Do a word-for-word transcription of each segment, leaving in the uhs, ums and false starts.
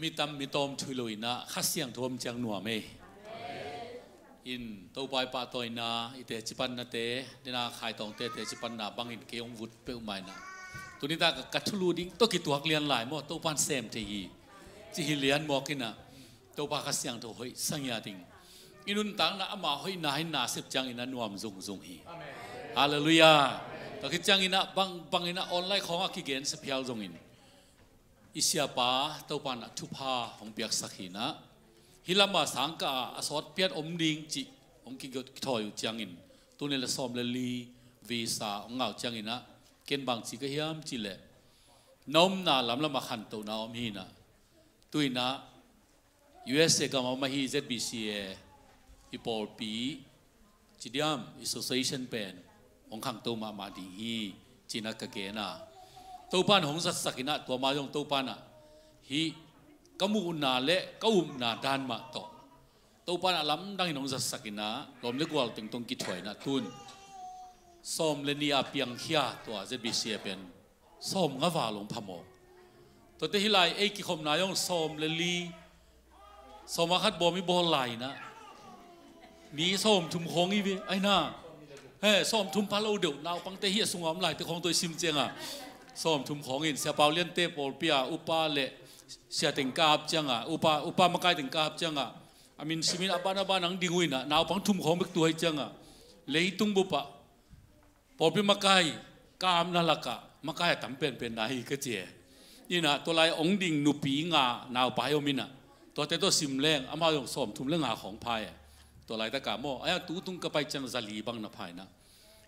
Mi tam mi tawm thui lo in ah Kha Siangtho om ciang nuam ei. In Topa i pahtawina, i teci pannate, dena Khai Tawngte teci panna bangin kei hong vut peuhmah in ah, tuni tak ka thulu ding tawh kituak lian lai maw, Topa in sem thei hi. Ci hi lian mawk in ah, Topa Kha Siangtho hoih sang hi a ding. I nuntakna ama hoihna hi na sep ciangin ah nuam zungzung hi. Halleluiah. Tua khit ciangin ah bangbang in ah online khawngah kigen sa phial zongin, i siapa Topa in ah thupha hong piaksak hi in ah, hih lamah sangkah ah a sawt pian om ding cih hong kigawt kithawi uh ciangin, tuni le sawm le li visa hong ngah uh ciangin ah, ken bangci ka hiam cih leh, na omna lamlamah khantohna om hi in ah, tu in ah U S A gam a om ahi Z B C A i pawlpi, ci diam, i association pen hong khangto mahmah ding hi, ci in ah ka gen a. Topa in hong zatsak in ah, tua ma zong Topa in ah hih ka muhna le ka upna dan mah tawh Topa in ah lamdangin hong zatsak in ah, lawm le gual teng tawh kithuah in ah, tun sawm le nih a piangkhia tua Z B C A pen sawmnga val hong phamawh. Tuate hih lai ei kikhopna zong sawm le li, sawm a khat bawm i bawl lai in ah, mi sawmthum khawng hi ve, ai na. He, sawmthum pha lo deuh, naupangte hih a sungah om laite khawng tawh i sim ciangah, sawmthum khawng in, Sia Pau Liante pawlpi a upa le sia teng ka ap ciangah, upa, upa makai teng ka ap ciangah, a min simin a ban a ban ang ding uh in ah, naupang thum khawng bek tu hi ciangah, leitung bup ah pawlpi makai ka apna lakah makai a tam penpen na hi ka ci e. In ah tua lai ong ding nupi nga naupai om in ah, tuate tawh sim leng amau zong sawmthum le nga khawng pha e. Tua laitakah maw, ai-a tutung ka pai ciang za li bang na pha in ah.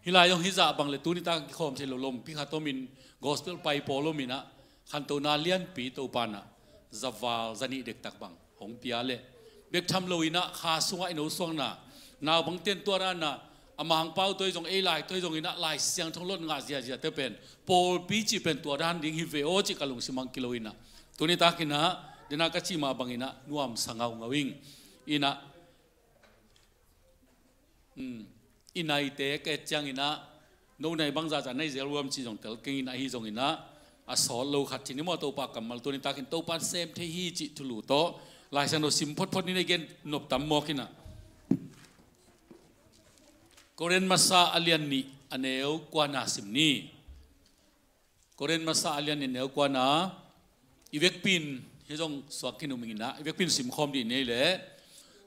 Hih lai zong hih zah bang le tuni tak kikhawm thei lo lompi khat om in, gospel pai pawl om in ah, khantohna lianpi Topa in ah za val za nih dektak bang hong pia leh, bek tham lo in ah kha sungah i nosuakna, naupangte'n tua dan a, a Mangpau tawh hi zong, ei lai tawh hi zong in ah, Lai Siangtho lot ngah ziaziate pen pawlpi cih pen tua dan ding hi ve aw cih ka lungsim hong kilo in ah, tuni tak in ah, dena ka cih mah bang in ah nuamsa ngaungau ing. In ah, um, i naite ka et ciangin ah, no nai bangzah zah nai zel uh hiam cih zong tel keng in, ahi zongin ah, a sawt lo khat ci ni maw, Topa kammal tuni tak in Topa in sem thei hi cih thulu tawh Lai Siangtho sim photphot ni, na gen nop tam mawk in ah. Korin masa a lian nih a neu kuana sim ni. Korin masa a lian nih a neu kuana, i vekpi in hih zong suak khin uh ing in ah, i vekpi in simkhawm dih ni ei leh.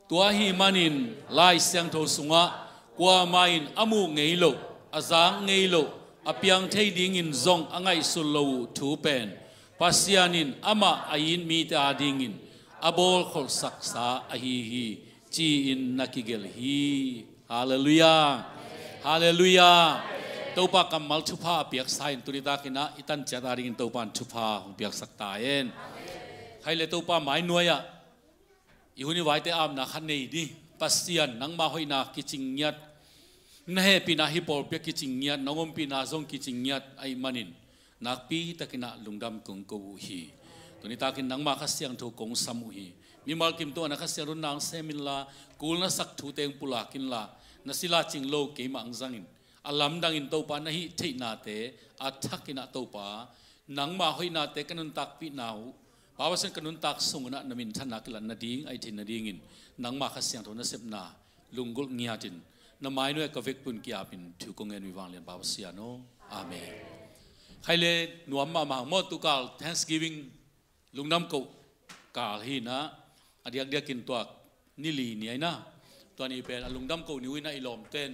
Tua ahih manin Lai Siangtho sungah, kuamah in a muh ngei loh, a zak ngei loh, a piang thei dingin zong a ngaihsut lo uh thu pen, Pasian in amah a it mite adingin a bawlkholhsaksa ahi hi, ci-in na kigelh hi. Halleluiah. Halleluiah. Topa kammal thupha a piaksa in, tuni tak in ah i tan ciat adingin Topa in thupha hong piaksak ta hen. Khai le Topa mai nuai-ah i hun i vaite apna khat nei dih. Pasian, nangma hoihna kicing ngiat, na hehpihna hih pawlpi ah kicing ngiat, nong ompihna zong kicing ngiat ahih manin, nakpi takin ah lungdam kong ko uh hi. Tuni takin nangma Kha Siangtho kong sam uh hi. Mimal kim tungah na Kha Siangtho nang sem inla, kul na sak thute hong pulak inla, na sila cing lo keimah hong zangin, a lamdangin Topa na hih theihnate a thakin ah Topa, nangma hoihnate ka nuntakpihna uh, Pa Pasian, ka nuntak sung un ah na minthanna kilat nading, a it theih nadingin, nangma Kha Siangtho nasepna lunggulh ngiatin, na mai nuai-ah ka vekpi-un ki-apin thu kong ngen uh hi, vanglian Pa Pasian aw. Amen. Khai le nuam mahmah maw, tukal Thanksgiving lungdam koh kal hi in ah, a diakdiakin tua ni li ni-a in ah, tua ni pen a lungdam koh ni uh in ah, i lawmte'n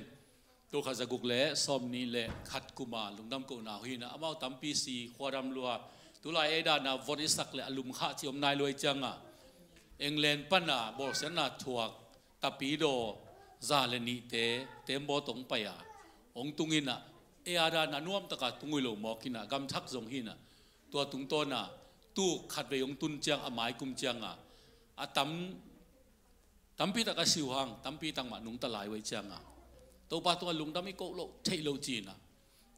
tul khat za guk le sawm nih le khat kuma lungdam kohna uh hi in ah, amau tampi si, khuadam lua, tulai ei dan a vot i sak le a lum khah cih om nai lua ahih ciangah, England pan a bawlsiatna thuak Tapidaw za le nihte tembaw tawh hong pai a, hong tung in ah, ei a dan a nuamtak a tung uh hi lo mawk in ah, gam thak zong hi in ah, tua tungtawn a tuk khatvei hong tun ciang, a mai kum ciang a, a tam, tampi tak a si uh hang, tampi tak mah nungta lai uh ahih ciang a, Topa tungah lungdam i koh loh theih loh ci in ah,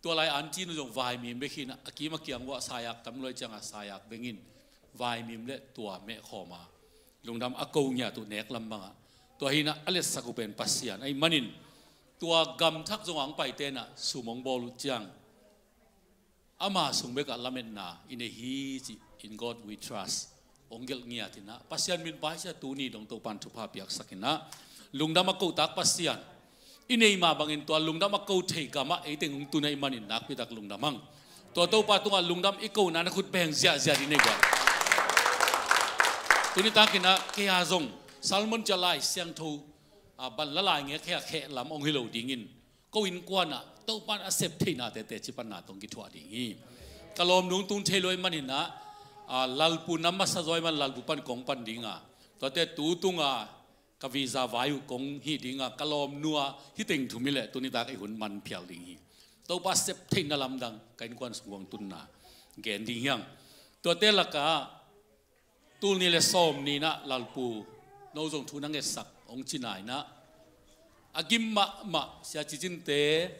tua lai-a an cin uh zong vaimim bek hi in ah, a kim a kiang uah sayak tam lua ahih ciang a, sayak beng in, vaimim le tua mehkhawm a, lungdam a ko ngiat uh nek lam bang ah. Tua hi in ah, a letsak uh pen Pasian ahih manin, tua gam thak zong a hong paite'n ah sum hong bawl uh ciang, ama sung bekah lametna i nei hi cih, "In God we trust," Ong gelh ngiat inah Pasian min paisa tuni dong Topan thupha piaksak inah lungdam a kohtak Pasian i nei mah bangin tua lungdam a ko thei gamah eiteng hong tun ahih manin nakpitak lungdam ang. Tua Topa tungah lungdam i kona na khut beng ziahziah ding nei guan. Tuni takinah kei a zong Salmon cia Lai Siangtho a ban la lai ngek hea kheh lam ong hi lo dingin ko innkuanah Topan a sep theihnate teci panna tong kithuah ding hi. Ka lawm nung tung thei lo ahih maninah a, lalpu nam masa zaw ahih man lalpu pan kong pan dinga tuate tu tunga ka visa vai uh kong hih dinga ka lawmnu a hi teng thum hi leh tunitak i hun man phial ding hi. Topa sep theihna lamdang ka innkuan sung hong tunna gen ding hiang. Tuate lakah tul nih le sawm ninah lalpu no zong thu na ngetsak hong cina inah a gim mahmah Sia Cicinte,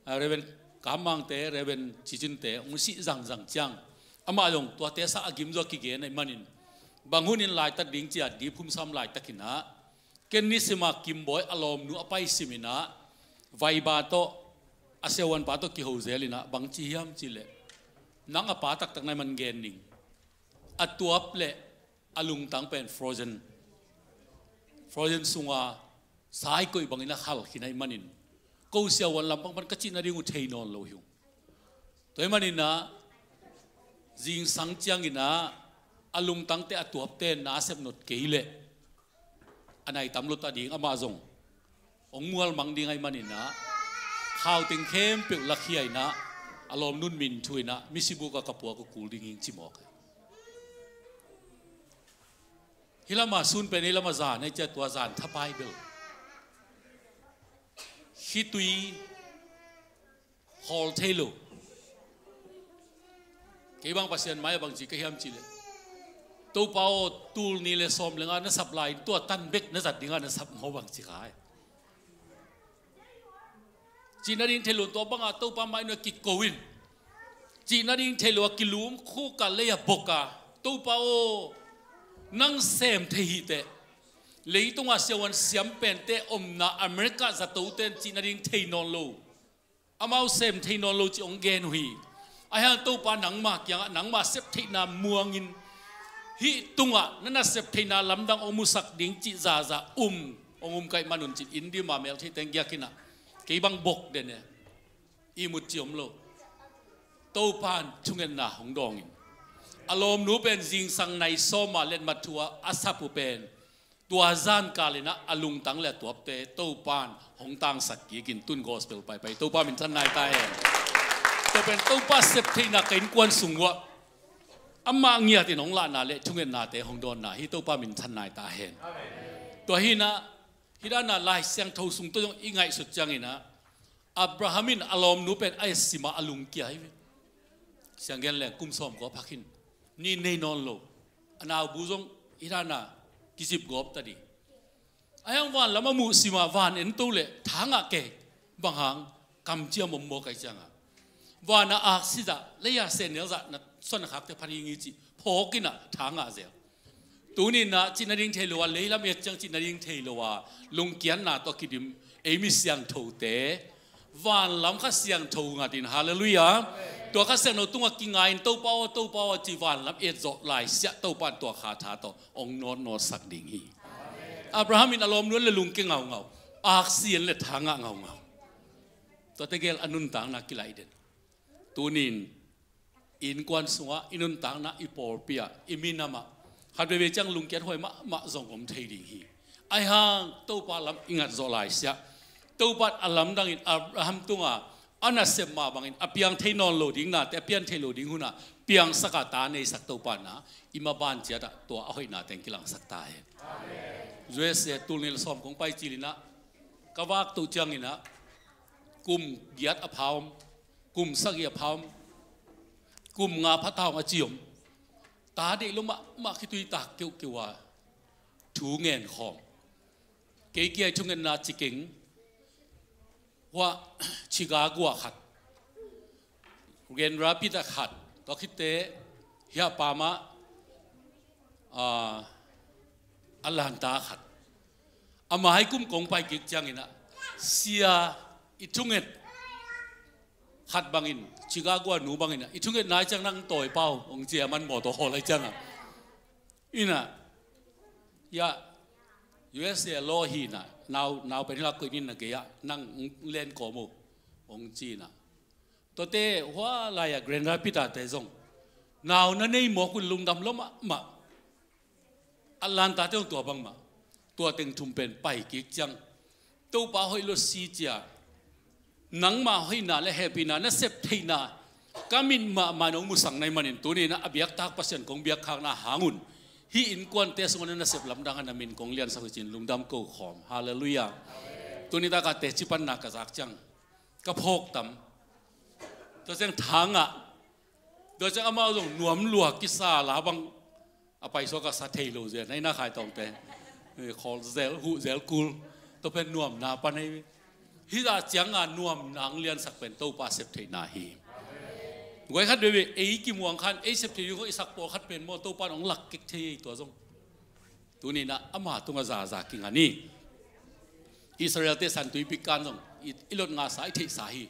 Reverend Kamangte, Reverend Cicinte hong sih zangzang ciang amah zong tuate sah a gim zaw kigen ahih manin bang hunin laitat ding cia dip humsam laitakinah ken nisima Kimbawi a lawmnu a paisim inah vaiba tawh a siavuanpa tawh kiho zel inah bangci hiam cihleh nang a pa taktak na ahih man gen ning. A tuap le a lungtang pen frozen, frozen sunga saikoih bangin a khal khin ahih manin ko siavuan lampang pan ka cih nading uh thei nawn lo hi ung. Tua ahih maninah zingsang cianginah a lungtangte a tuapte na sep not kei leh a nai tam lo ta ding amah zong hong mualmang ding ahih maninah khau teng khempeuh lakhia inah a lawmnun min thu inah misibuk a ka puak uh kul ding hing cimawk. Hi lama sun pen hi lama zan hei cia tua zan thapai bel khitui khawl thei lo. Kei bang Pasian mai a bangci ka hiam cihleh Topa aw tul nih le sawm le nga na sap lai in tua tan bek na zat dinga na sap maw bangci khai. Cih nading thei lo tua banga Topa mai nua kiko in cih nading thei lo a kilum khuka lei a boka Topa aw nang sem thei hiteh. Leitunga siavuan siam pente omna America zatote in cih nading thei nawn lo. Amau sem thei nawn lo ci hong gen uh hi. Ahi hang Topa nangma kiangah nangma sep theihna muangin hih tungah na na sep theihna lamdang hong musak ding cih zaza um hong um kaih manun cin inn dima mel theih teng giakinah kei bang bok den e. Ihmut ci om lo. Topan thungetna hong dawngin a lawmnu pen zingsang nai sawma letmat thu a a sap uh pen tua zan kalinah a lungtang le a tuapte Topan hong tangsak kikin tun gospel paipai Topa min than nai ta hen. Tua pen Topa sep theihna ka innkuan sung uah amah ngiatin hong lahna le thungetnate hong dawnna hi Topa min than nai ta hen. Tua hinah hidana Lai Siangtho sung tawh zong i ngaihsut cianginah Abraham in a lawmnu pen a etsima a lungkia hi ve. Sianggen leng kum sawm kua phakhin ni nei nawn lo. A naubu zong hidana kizip gawp ta ding. A hiang vanlam a muhsima van ento le thangah kei bang hang kamciam om maw kai cianga vana aksi zah leiya sehnel zah na suan a khakte phan hi ngi cih phawkinah thangah zel. Tuninah cih nading thei lo a leilam et ciang cih nading thei lo a lungkiatna tawh kidim ei mi siangthote vanlam kha siangtho ngatin halleluiah. Tua kha siangtho tungah kingain Topa aw Topa aw ci vanlam et zawh laisiah Topa in tua kha tha tawh hong nawtnawtsak ding hi. Abraham in a lawmnu le lungke ngaungau aksi en le thangah ngaungau. Tuate gel a nuntakna kilaih den. Tunin i innkuan sungah i nuntakna i pawlpi ah i minamah khat veivei ciang lungkiat huai mahmah zong om thei ding hi. Ahi hang Topa lam i ngat zawh laisiah Topa a lamdangin Abraham tunga a nasep mah bangin a piang thei nawn lo ding nate a pian thei lo ding hunah piangsaka ta neisak Topa na i maban ciatah tua a hoihna teng kilangsak ta hen. U S A tul nih le sawm kong pai cilinah ka vak toh cianginah kum giat a pha om kum sagih a pha om kum nga pha ta hong a ci om. Ta deih lo mahmah khitui tak keuhkeuh a thu ngen khawm. Kei kia i thungetna ci keng. Hua Chicago ah khat Grand Rapids ah khat tua khitte hiah pamah Atlanta ah khat. Amah hai kum kong pai kik cianginah sia i thunget khat bangin Chicago a nu banginah i thunget nai ciang nang tawi pau hong cia man mawtaw hawl hai ciangah Ina, ya, U S A law hi na, nau, nau pen hila koih nin na gei ah, nang len kawm o, ong ci na. Tuate hua lai a Grand Rapids a te zong nau na nei mawk un lungdam lua mahmah. Atlanta te zong tua bangmah. Tua teng thum pen pai kik ciang Topa hoih lo si cia, nangmah hoihna le hehpihna, na sep theihna ka mit mahmah nong musak na hih manin tuni in a biaktak Pasian kong biakkhakna hang un hih innkuante sungah na nasep lamdang a na min kong liansak uh ci-in lungdam ko khawm. Halleluiah. Tuni takah teci panna ka zak ciang ka phawk tam. Tua ciang thangah, tua ciang amau zong nuam lua kisa la bang a paisuak a sa thei lo zen, hei na khai tawngte. Eh, khawl zel, huh zel kul. Tua pen nuamna pan hei. Hih zah cianga nuamna ang liansak pen Topa sep theihna hi. Guai khat veve ei kimuang khan ei sep thei ding khaw i sak pawlkhat pen maw Topa in hong lak kek thei ei tua zong. Tuni in a ama tungah zaza kinga ni. Israel te San Tuipi kan zong i, i lot ngasa i theihsa hi.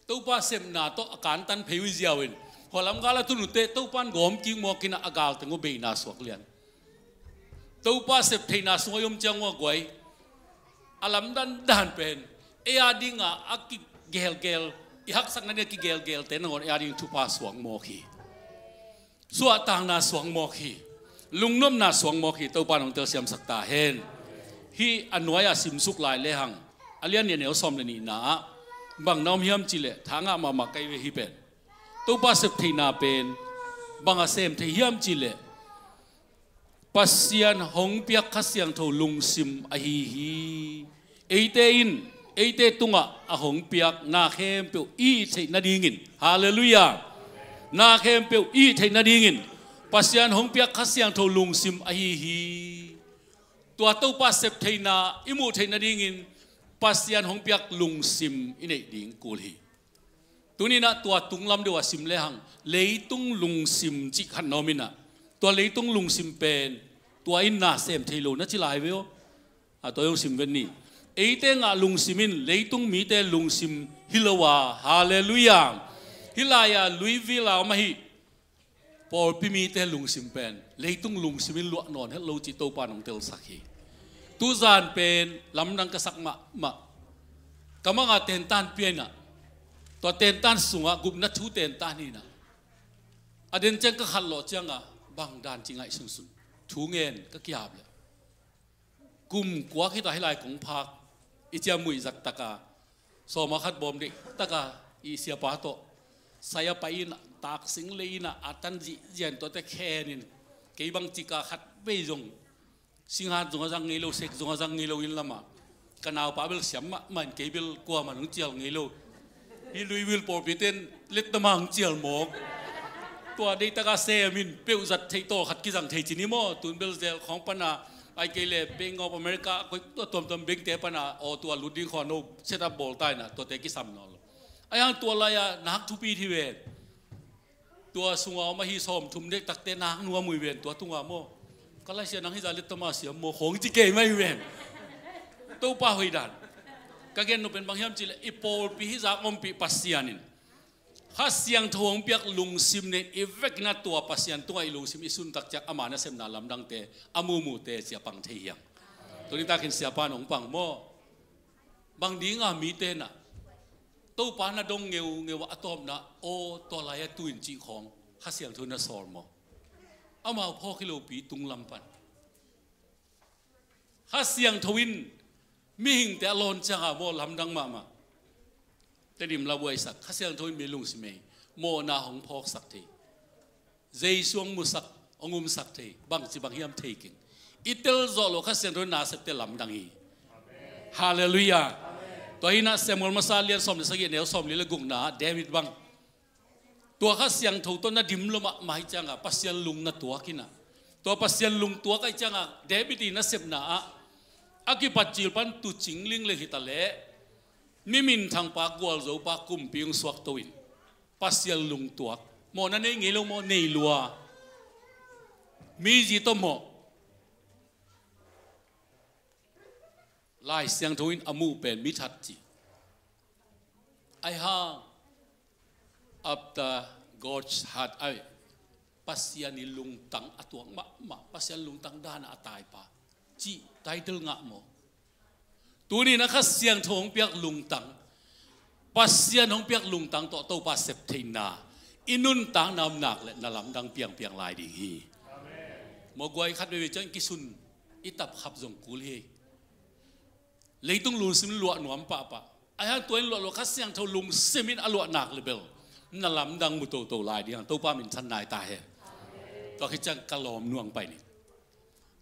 Topa sepna tawh a kantan phei uh ziau in, hua lam gal a tun uh teh Topa in gawm kik mawk in a gal teng uh beina suak lian. Topa sep theihna sungah i om ciang uh a guai, a lamdang dan pen ei a dinga a kigelgel, i haksatna ding a kigelgel te nangawn ei a ding thupha suak mawk hi. Suahtakna suang mawk hi. Lungnopna suang mawk hi. Topa in hong telsiamsak ta hen. Hih a nuai-ah simsuk lai lehang a lian nih a neu sawm le nihna ah bang na om hiam cih leh, thangah mahmah ka hi ve hih pen. Topa sep theihna pen bang a sem thei hiam cih leh, Pasian hong piak Kha Siangtho lungsim ahi hi. Eite in, eite tungah a hong piak na khempeuh i it theih nadingin, halleluiah, na khempeuh i it theih nadingin Pasian hong piak Kha Siangtho lungsim ahi hi. Tua Topa sep theihna i muh theih nadingin Pasian hong piak lungsim i neih ding kul hi. Tuni in ah tua tunglam deuh a sim lehang leitung lungsim cih khat na om in ah, tua leitung lungsim pen tua in na sem thei lo na ci lai ve aw. A tua zong sim ven ni. Eite ngah lungsim in leitung mite lungsim hi lo a, halleluiah. Hih lai-a Louisville a om ahi pawlpi mite lungsim pen leitung lungsim in luah nawn het lo cih Topa in hong telsak hi. Tuzan pen lamdang ka sak mahmah. Ka manga tentan pia in ah, tua tentan sungah gupna thu tentan hi in ah, a den ciang ka khatlawh ciangah bang dan ci ngaihsunsun thu ngen ka kiap leh, kum kua khit a hih lai kong phak i ciamui zak taka, sawma khat bawm deih taka i siapa tawh sai a pai in ah, taksing lei in ah, a tan zihzian tuate khen in, kei bang cika khat vei zong singhat zong a zang ngei lo, sek zong a zang ngei lo inn lamah ka naupa bel siam mahmah in, kei bel kuaman hong cial ngei lo. Hih Louisville pawlpite in lettama hong cial mawk. Tua deih taka sem in peuh zat theih tawh khat kizang thei ci ni maw. Tun bel zel khawng pana, ai kei le Bank of America, a koi tua tuamtuam bengte pana aw tua lut ding khawng no set up bawl ta in ah, tuate kisam nawn lo. Ai hang tua lai-a nak thupi thi ve. Tua sunga om ahi sawmthum dektakte nak nuam uh hi ven, tua tunga maw. Ka laisia nang hizah lettama siam maw khawng ci kei mai hi ven. Topa hoih dan. Ka gen nop pen bang hiam cih leh, i pawlpi hizah ompih Pasian in Kha Siangtho hong piak lungsim nei in, i vekin a tua Pasian tungah i lungsim i suntak ciang ama nasepna lamdangte, a muhmuhte cia pang thei hiang. Tuni takin siapa in hong pang maw. Bang dinga mite in ah Topa na dong ngeungeu a, a tawpna aw tua lai-a tu in cih khawng Kha Siangtho in na sawl maw. Amau phawk hi lopi tunglam pan Kha Siangtho in mihingte a lawn cianga maw lamdang mahmah. Tedim la buaisak, Kha Siangtho in mi lungsim ei, mawhna hong phawksak thei. Jesu hong musak, hong umsak thei, bangci bang hiam thei keng. I tel zawh loh Kha Siangtho in nasepte lamdang hi. Halleluiah. Tua hi in ah Samuel masa lian sawm le sagih, neu sawmli le gukna ah David bang, tua Kha Siangtho tawh na dim lua mahmah hi cianga Pasian lung na tuak in ah, tua Pasian lung tuak ahi cianga David i nasepna ah a kipat cil pan tuucing lingling hi ta leh, mi minthangpa, gualzopa, kumpi hong suakto in Pasian lungtuak. Mawhna nei ngei lo maw, nei lua. Mizi tawh mawh. Lai Siangtho in a muh pen mi that ci. Ai hang, after God's heart, ai, Pasian i lungtang a tuak mahmah, Pasian lungtang dan a taipa cih title ngah maw? Tuni na Kha Siangtho hong piak lungtang, Pasian hong piak lungtang tawh Topa sep theihna i nuntakna om nak le na lamdang piangpiang lai ding hi. Maw guai, khat veve ciang kisun i tapkhap zong kul hi. Leitung lungsim luah nuam pahpah. Ahi hang tua in luah luah Kha Siangtho lungsim in a luah nak le bel na lamdang mu toto lai ding hang Topa min than nai ta hen. Tua khit ciang ka lawmnu ang pai ni.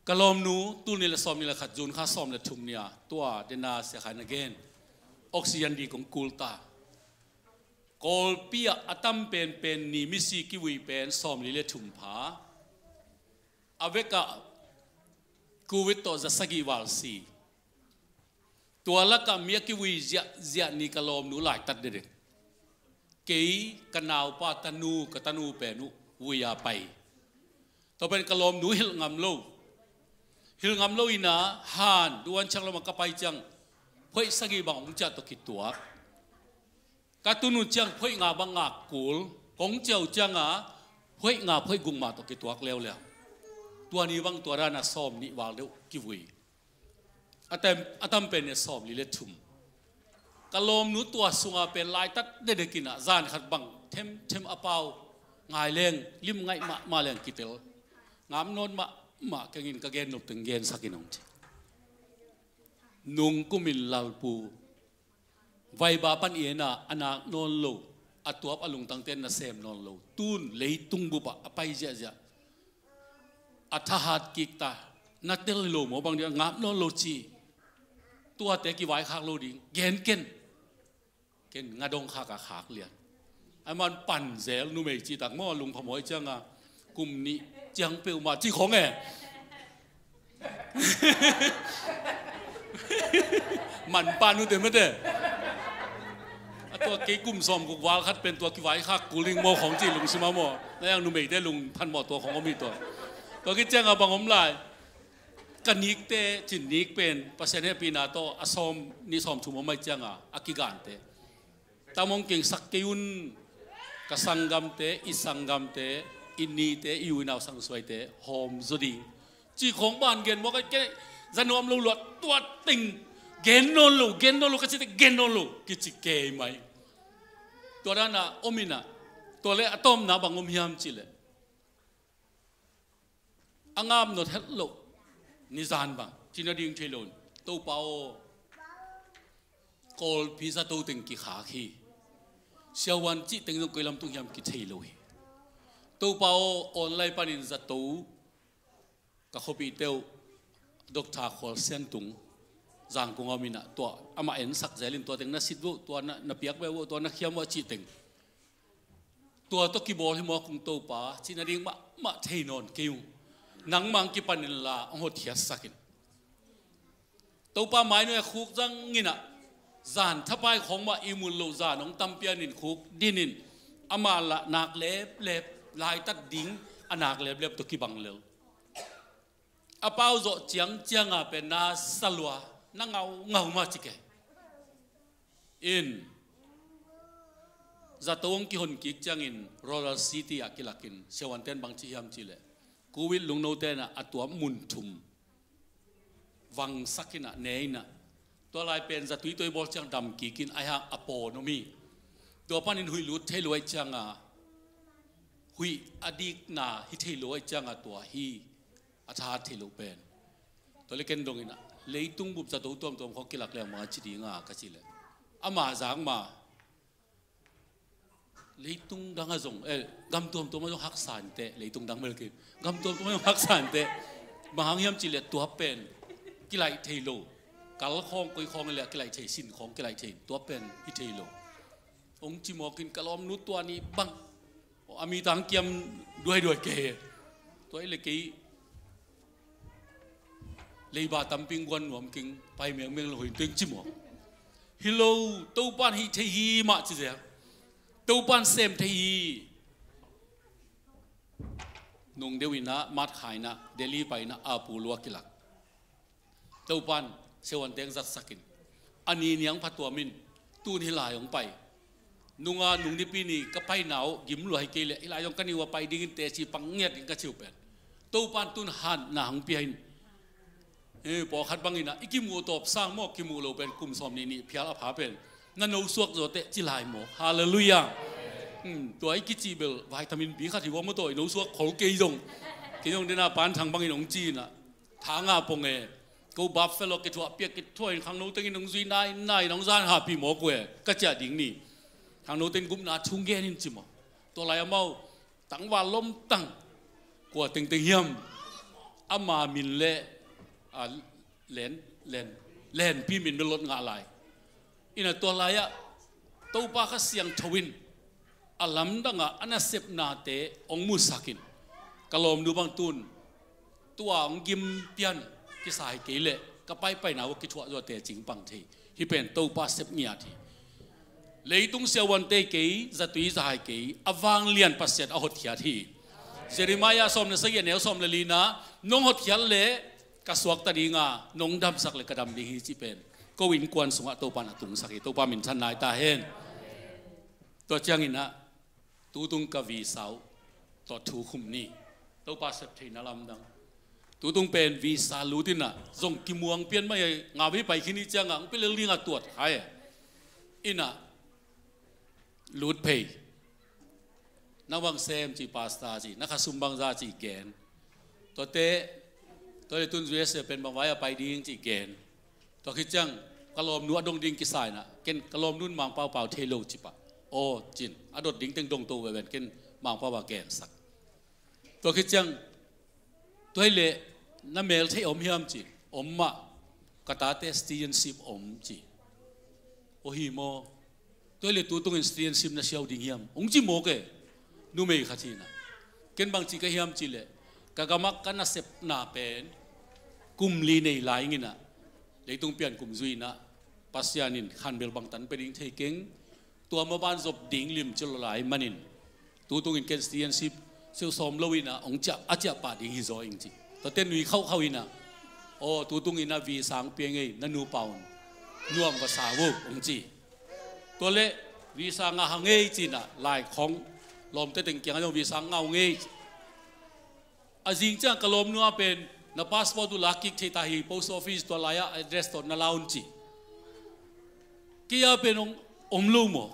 Ka lawmnu tul nih le sawm nih le khat June kha sawm le thum ni a tua dena sia khai na gen. Oxygen di kong kul ta. Kawlpi ah a tam penpen ni misi kivui pen sawm li le thum pha. A vekah Covid tawh za sagih val si. Tua lakah mi a kivui ziahziah ni ka lawmnu laitat dedek. Kei ka naupa tanu, ka tanu pen uh vui a pai. Tua pen ka lawmnu hilh ngam lo. Hilh ngam lo ina han duan ciang lo ma ka pai ciang phoih sagih bang hong ciah tawh kituak. Ka tun uh ciang phoih nga bang ngak kul, kong ciah uh cianga phoih nga phoih guk mah tawh kituak leuleu. Tua ni bang tua dana sawm nih val deuh kivui. A tam, a tam pen nia sawm li le thum. Ka lawmnu tua sunga pen laitat dedekinah zan khat bang themthem a pau ngai leng lim ngaih mahmah leng kitel. Ngam nawn mahmah kengin ka gen nop teng gensakin hong ci. Nung kumin lalpu vaiba pan i en a, a nak nawn lo, a tuap a lungtangte na sem nawn lo, tun leitung bupah a pai ziahziah, a thahat kikta, na tel lo maw bang dia ngap nawn lo ci. Tuate kivaikhak lo ding gen ken. Ken nga dong khak a khak lian. A man pan zel numei citak maw, lungpha mawi cianga kum nih ciang peuhmah ci khong e. Man pan ute mate. A tua kei kum sawm guk val khat pen tua kivaikhak kuling maw khong ci lungsima maw. Na yang numeite lungphan maw tua khong om hi tua. Tua kicianga bang om lai. Ka nikte cin nik pen Pasian hehpihna tawh a sawm nih sawm thum om mai cianga a kigante. Tam hong kengsak kei un, ka sanggamte, i sanggamte, i nite, i u i nau sangsuaite hawm zaw ding. Ci khawng ban gen mawk a, kei za nuam lo luat tuat teng gen nawn lo, gen nawn lo ka cite gen nawn lo kici kei mai. Tua dana om ina, tua le a tawmna bang om hiam cileh a ngap not het loh nizan bang cina ding thei lo. Topa aw, Kawlpi zato teng kikhak hi. Siavuan cih teng zong koi lam tung hiam kithei lo hi. Topa aw, online panin zato ka khuapihte uh Doctor Khual Sian Tung Zangkong a om ina tua amah ensak zelin tua teng na sit vo, tua na, na piak ve vo, tua na khiam vo cih teng. Tua tawh kibawl hi maw kong Topa, cihna ding mahmah thei nawn kei ung. Nangmah ang kipan inla hong hotkhiatsak in. Topa mainoi a khuk zang inah zan thapai khawng mah i mul loh zan hong tampian in khuk din in amah lah nak leplep laitat ding a nak leplep tawh kibang lel. A pau zawh ciangcianga pen na salua na ngaungau mah ci kei. In zato hong kihon kik ciangin Royal City ah kilakin siavuanten bang ci hiam cihleh Covid lungnote na a tuam mun thum vangsak inah ne inah tua lai pen zatui toi bawl ciang dam kikin aihang a pawn om hi. Tua panin huih lut thei luai cianga huih a dikna hi thei luai cianga tua hi. A tha thei lo pen tua le ken dong inah leitung bup zato tuamtuam khawng kilak leng manga ci dinga ka ci le ama zak ma leitung dang a zong eh gam tuamtuam a zong haksa inteh, leitung dang melkin gam tuamtuam a zong haksa inteh. Bang hang hiam ci le tua pen kilaih thei lo. Kal khawng koi khawng le kilaih thei, sin khawng kilaih thei, tua pen hi thei lo. Hong ci mawkin ka lawmnu tua ni bang a mi tang kiam duaiduai kei. Tua i le kei leiba tamping guan nuam king pai mengmeng lo hoin teng ci mawk. Hi lo, Topan hi thei hi mah ci zia. Topan sem thei hi. Nung deuh inah mat khaina Delhi paina a pu lua kilak. Topan siavuanteng zatsakin a ni niang phatuamin tun hi lai hong pai. Nunga nung nipi ni ka paina uh gim lua hi kei leh, hih lai zong ka nih uh a pai dingin teci pang ngiat ding ka ci uh pen, Topa'n tun hatna hong pia in. Eh, pawlkhat bangin ah i kimuh tawp sang maw, kimuh lo pen kum sawm nih nih phial a pha pen na nosuak zawteh ci lai maw. Halleluiah. Hmm, tua i kicih bel vitamin B khat hi uh a maw, tua i nosuak khol kei zong. Kei zong dena Pan Thang bangin hong ci in ah, tha nga pong e, ko Buffalo kithuah piak kithuah in khangno tengin hong zui nai nai in hong zan hahpih mawk uh e, ka ciah ding ni. Khangno teng gupna thu ngen in ci maw. Tua lai amau tangval lomtang, kua tengteng hiam, ama min le, a, len, len, lenpi min bel lot ngah lai. Ina tua lai-ah Topa Kha Siangtho in a lamdangah a nasepnate hong musak in, ka lawmnu bang tun tua hong gim pian kisa hi kei leh ka paipaina uh a kithuah zawte cing pang thei. Hih pen Topa sep ngiat hi. Leitung siavuante kei, zatui zahai kei, a vanglian Pasian a hotkhiat hi. Jeremiah sawm le sagih a neu sawm le lina, nong hotkhiat leh ka suakta dinga, nong damsak leh ka dam ding hi cih pen ko innkuan sungah Topa'n a tungsak hi. Topa minthanna hi ta hen. Tua ciangin ah tutung ka visa uh tawh thu khum ni. Topa sep theihna lamdang. Tutung pen visa lut in ah zong kimuang pian mai, nga vei pai khin hi ciangah hong pia lel dingah tuat khai. Ina lut phei. Na bang sem ci, pastor ci, na khasum bang za ci gen. Tuate, tua le tun U S A pen bang vai a pai ding ci gen. Tua khit ciang ka lawmnu a dong ding kisa in ah, ken ka lawmnu'n Mangpau pau thei lo ci pah. Aw cin, a dot ding teng dong to veve in ken Mangpau a gensak. Tua khit ciang, tua hi leh na mel theih om hiam ci, om mah, ka tate citizenship om ci. Aw hi maw. Tua hi leh tutungin citizenship na siau ding hiam, hong ci mawk e. Numei khat hi in ah, ken bang ci ka hiam cih leh, ka gamah ka nasepna pen kum li nei lai ing in ah, leitung pian kum zui in ah, Pasian in khanbel bangtan pia ding thei keng, tua maban zop ding lim ci lo lai manin, tutungin ken citizenship siau sawm lo in ah hong ciah, a ciah pah ding hi zaw ing ci. Tuate nui khauhkhauh in ah, aw, tutungin ah visa hong pia ngei, na nupa un nuam va sa uh hong ci. Tua leh visa ngah hang ei ci in ah, lai khong lawmte teng kiangah zong visa ngah hang ei ci. A zing ciang ka lawmnu a pen, na passport uh la kik thei ta hi, post office tua lai-ah address tawh na la un ci. Kei a pen hong om lo maw.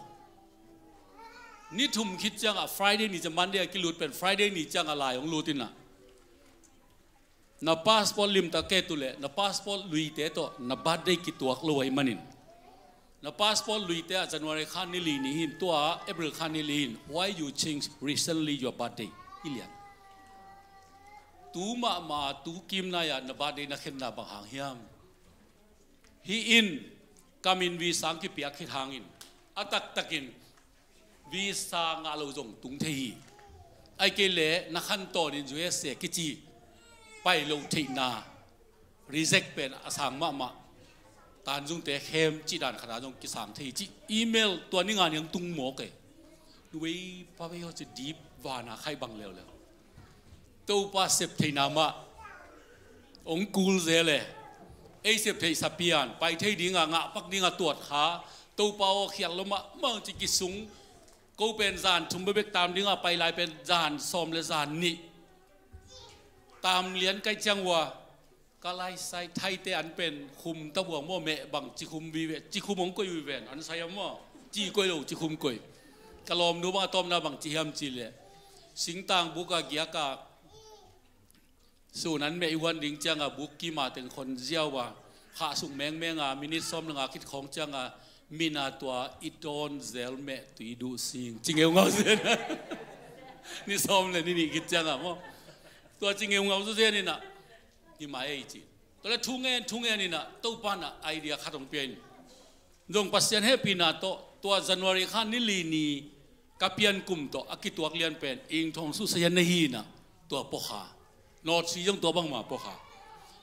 Ni thum khit ciangah, Friday ni ciang, Monday a kilut pen Friday ni ciangah lai hong lut in ah, na passport limtak ke tu leh na passport luite tawh na birthday kituak lo ahih manin, na passport luite ah January kha ni li ni hi in, tua April kha ni li hi in, why you change recently your birthday? Hi lian. Tu mahmah, tu kimnai-ah na birthday na khenna bang hang hiam? Hih in ka min visa hong kipiak khit hangin, a taktakin visa ngah lo zong tung thei hi. Ahih kei leh na khantawnin U S A kici pai lo theihna, reject pen a sang mahmah. Tanzungte khem cih dan khat ah zong kisang thei hi cih email tua ni nga ni hong tung mawk e. Nuei pa vei haw ci, dip vana khai bang leuleu. Topa sep theihna mah hong kul zel e. Ei sep theih sapian, pai thei dinga, ngah pak dinga tuat kha. Topa aw, khial lo mahmah ci kisung. Ko pen zan thum bekbek tam dinga pai lai pen zan sawm le zan nih tam lian kai ciang ua. Ka laisai thaite an pen khum ta buang maw, meh bang cikhum vive, cikhum hong koih viven, an sai a maw, ci koih lo, cikhum koih. Ka lawmnu bang a tawpna bang ci hiam cih leh, singtang buk a giak a, sun an meh i huan ding ciangah buk kim a teng khon ziau a, khahsuk mengmeng a, minit sawm le nga khit khawng ciangah, min a tua i dawn zel meh tui duh sing, ci ngeungau zen. Ni sawm le ni nih khit ciangah maw, tua ci ngeungau zaw zen in ah, hi mai ei ci. Tua leh thungen, thungen in ah, Topa in ah idea khat hong pia in. Zong Pasian hehpihna tawh, tua January kha ni li ni ka pian kum tawh a kituak lian pen Ing Thawng Suh Sayan na hi in ah, tua pua kha. North Sea zong tua bangmah pua kha.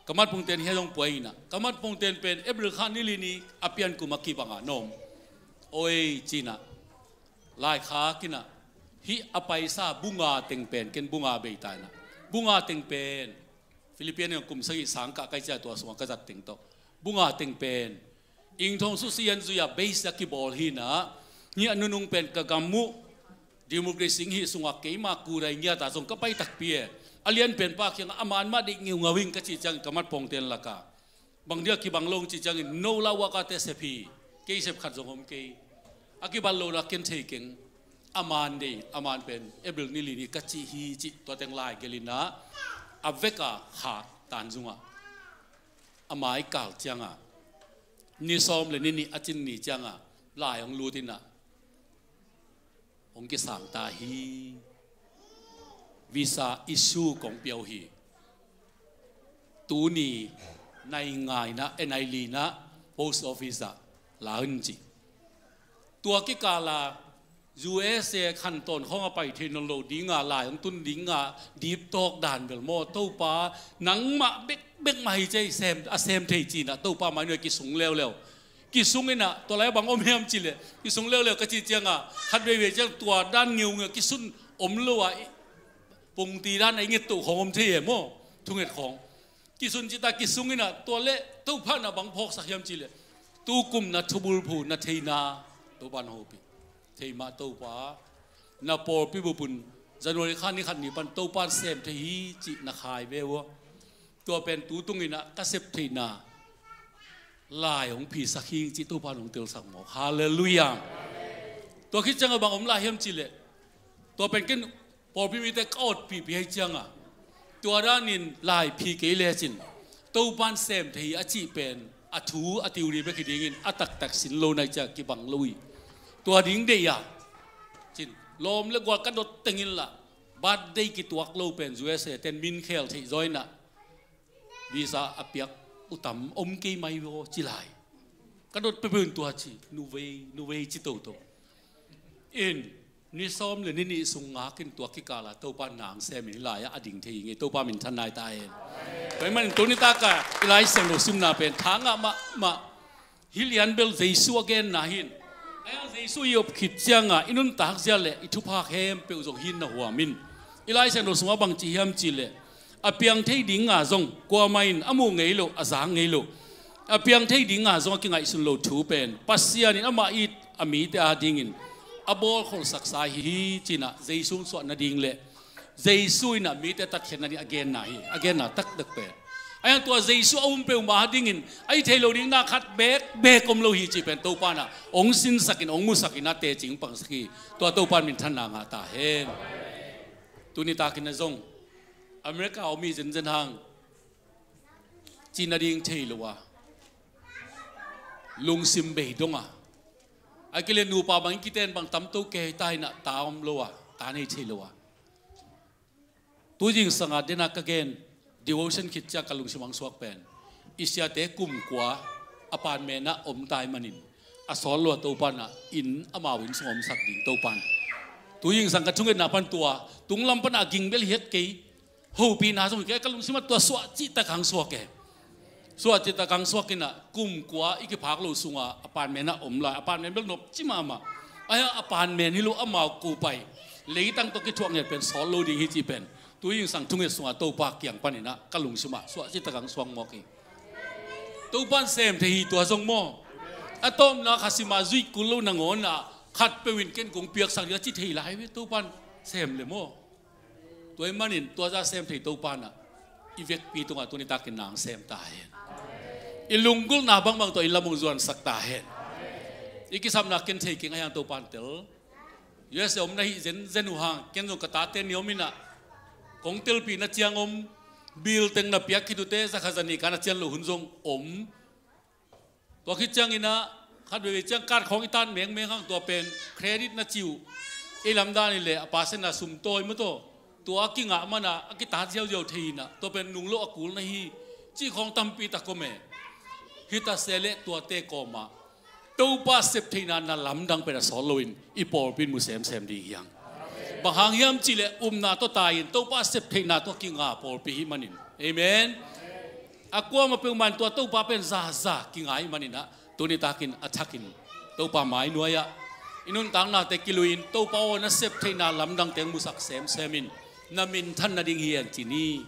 Ka matpungten hia zong pua in ah, ka matpungten pen April kha ni li ni a pian kum a kibang a na om. Oi, ci in ah, laikhak in ah, hih a paisa bu nga teng pen, ken bu nga bei ta in ah, bu nga teng pen, Philippines in kum sagih sang kah kai cia, tua sungah ka zat teng tawh, bu nga teng pen Ing Thawng Suh Sayan zui-a base a kibawl hi in ah, Ngiah nunung pen ka gam uh democracy hih sungah keimah kudai ngiat ah zong ka pai takpi e. A lianpen pa kiangah a man mah deih ngeungau ing ka cih ciangin ka matpongten lakah bang dia kibang lo cih ciangin no lah uakate sep hi. Kei sep khat zong om kei. A kibat lo na ken thei keng. A man dei, a man pen April ni li ni ka cih hi cih tua teng lai gelina a veka kha tanzungah a mai kal ciangah ni sawm le ni nih a cin ni ciangah lai hong lut inah hong kisang ta hi. Visa issue kong piau hi. Tuni nai ngaina, e nai lina post office ah la un ci. Tua kikala U S A khantawn khawng a pai thei nawn lo dinga lai hong tun dinga diptawk dan bel maw Topa nangmah bekbek mah hi cei sem a sem thei cinah Topa mai nuai kisung leuleu. Kisung inah tua lai bang om hiam cileh kisung leuleu ka cih cianga khat veivei ciang tua dan ngeungeu kisun om lo ah pungti dan a i nget toh khawng om thei e maw? Thunget khawng kisun cita kisung inah tua le Topa na bang phawksak hiam cileh tukum na thubulphu na theina Topa na hopih. Thei mah Topa na pawlpi bupun January kha ni khat ni pan Topa sem thei hi cih na khai ve uh. Tua pen tu tung inah ka sep theihna lai hong phisak hi cih Topa nong telsak mawk. Halleluiah. Tua khit cianga bang om lai hiam cileh tua pen ken pawlpi mite ka awtpihpih hai cianga tua danin lai phi kei lecin Topan sem thei hi a cih pen a thu a theory bek hi dingin a taktak sin lo nai cia kibang lo hi. Tua ding deih a cin lawm le gual ka dot tengin lah birthday kituak lo pen U S A ten min khel theih zaw inah visa a piak utam om kei mai vaw ci lai. Ka dot peuhpeuh in tua ci nuvei nuvei ci toto in ni sawm le ni nih sung ngakin tua kikala Topa nang semin hi lai-ah a ding thei hi ngei Topa min than nai ta hen. Tua hi manin tuni taka i Lai Siangtho simna pen tha ngah mahmah. Hi lian bel Jesu a genna hin a yang Jesu i op khit cianga i nuntak zia le i thupha khempeuh zong hin na huamin i Lai Siangtho sungah bang ci hiam cileh a piang thei dinga zong kuamah in a muh ngei lo a zak ngei lo a piang thei dinga zong a kingaihsun lo thu pen Pasian in amah it a mite a dingin a bawlkholhsaksa hi hi cinah Jesu suah nading le Jesu inah mite tatkhiatna ding a genna hi a genna taktak pen a yang tua Jesu a um peuhmah dingin a i thei lo ding na khat bekbek om lo hi cih pen Topa inah hong sinsakin hong musakin a tecing pangsak hi. Tua Topa in minthanna ngah ta hen. Tuni takin a zong America om hi zenzen hang cih nading thei lo a lungsim bei dong a a kile nupa bang kiten bang tamto kei ta inah ta om lo a ta nei thei lo a tu zingsanga dena ka gen devotion khit cia ka lungsim ang suak pen i siate kum kua a panmenah om tai manin a sawt lo a Topa inah inn amau inn sung omsak ding Topa in tu zingsang ka thungetna pan tua tunglam pana ging bel hiat kei hopihna zong hi kei ka lungsim ah tua suah cihtak hang suak e. Suah cihtak hang suak inah kum kua i kiphak lo sunga a panmenah om lai a panmen bel nop ci mahmah. Aia a panmen hi lo amau ko pai leitang tawh kithuak ngiat pen sawt lo ding hi cih pen tu zingsang thunget sunga Topa kiang paninah ka lungsimah suah cihtak hang suak mawk hi. Topa in sem thei hi tua zong maw? A tawpna kha sima zuih kul lo nangawnah khat peuh in ken kong piaksak ding a ci thei lai ve Topa in sem le maw? Tua hi manin tua za sem thei Topa inah i vekpi tungah tuni takin nang sem ta hen. I lunggulhna bangbang tawh i lam hong zuansak ta hen. I kisapna ken thei keng a hiang Topa in tel. U S A om na hih zenzen uh hang ken zong ka tate ni om inah kong telpih na ciang om bil teng na piak khit uhte zakha zani ka na cian lo hun zong om. Tua khit cianginah khat veivei ciang card khawng i tan mengmeng hang tua pen credit na ci uh. I lamdan i leh a percent a sum tawi maw taw tua a kingah mana a kitat ziauziau thei inah tua pen nung lo a kul na hi cih khawng tampi tak om e. Hita se leh tuate kawmah Topa sep theihna na lamdang pen a sawt loin i pawlpi in mu semsem ding hiang. Bang hang hiam cihleh upna tawh tai-in Topa sep theihna tawh kinga pawlpi hi manin. Amen. A kuamah peuhmah in tua Topa pen zaza kinga hi maninah tuni takin a thakin Topa mai nuai-ah i nuntaknate kilui-in Topa aw na sep theihna lamdangte hong musak semsem in na minthan nading hi hen ci ni.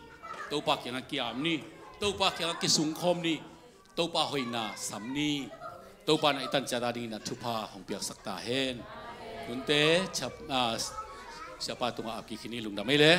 Topa kiangah kiam ni. Topa kiangah kisungkhawm ni. Topa hoihna sam ni. Topa na i tanciat adingin a thupha hong piaksak ta hen. Hunte, siapa tungah ap kik hi ni, lungdam ei le.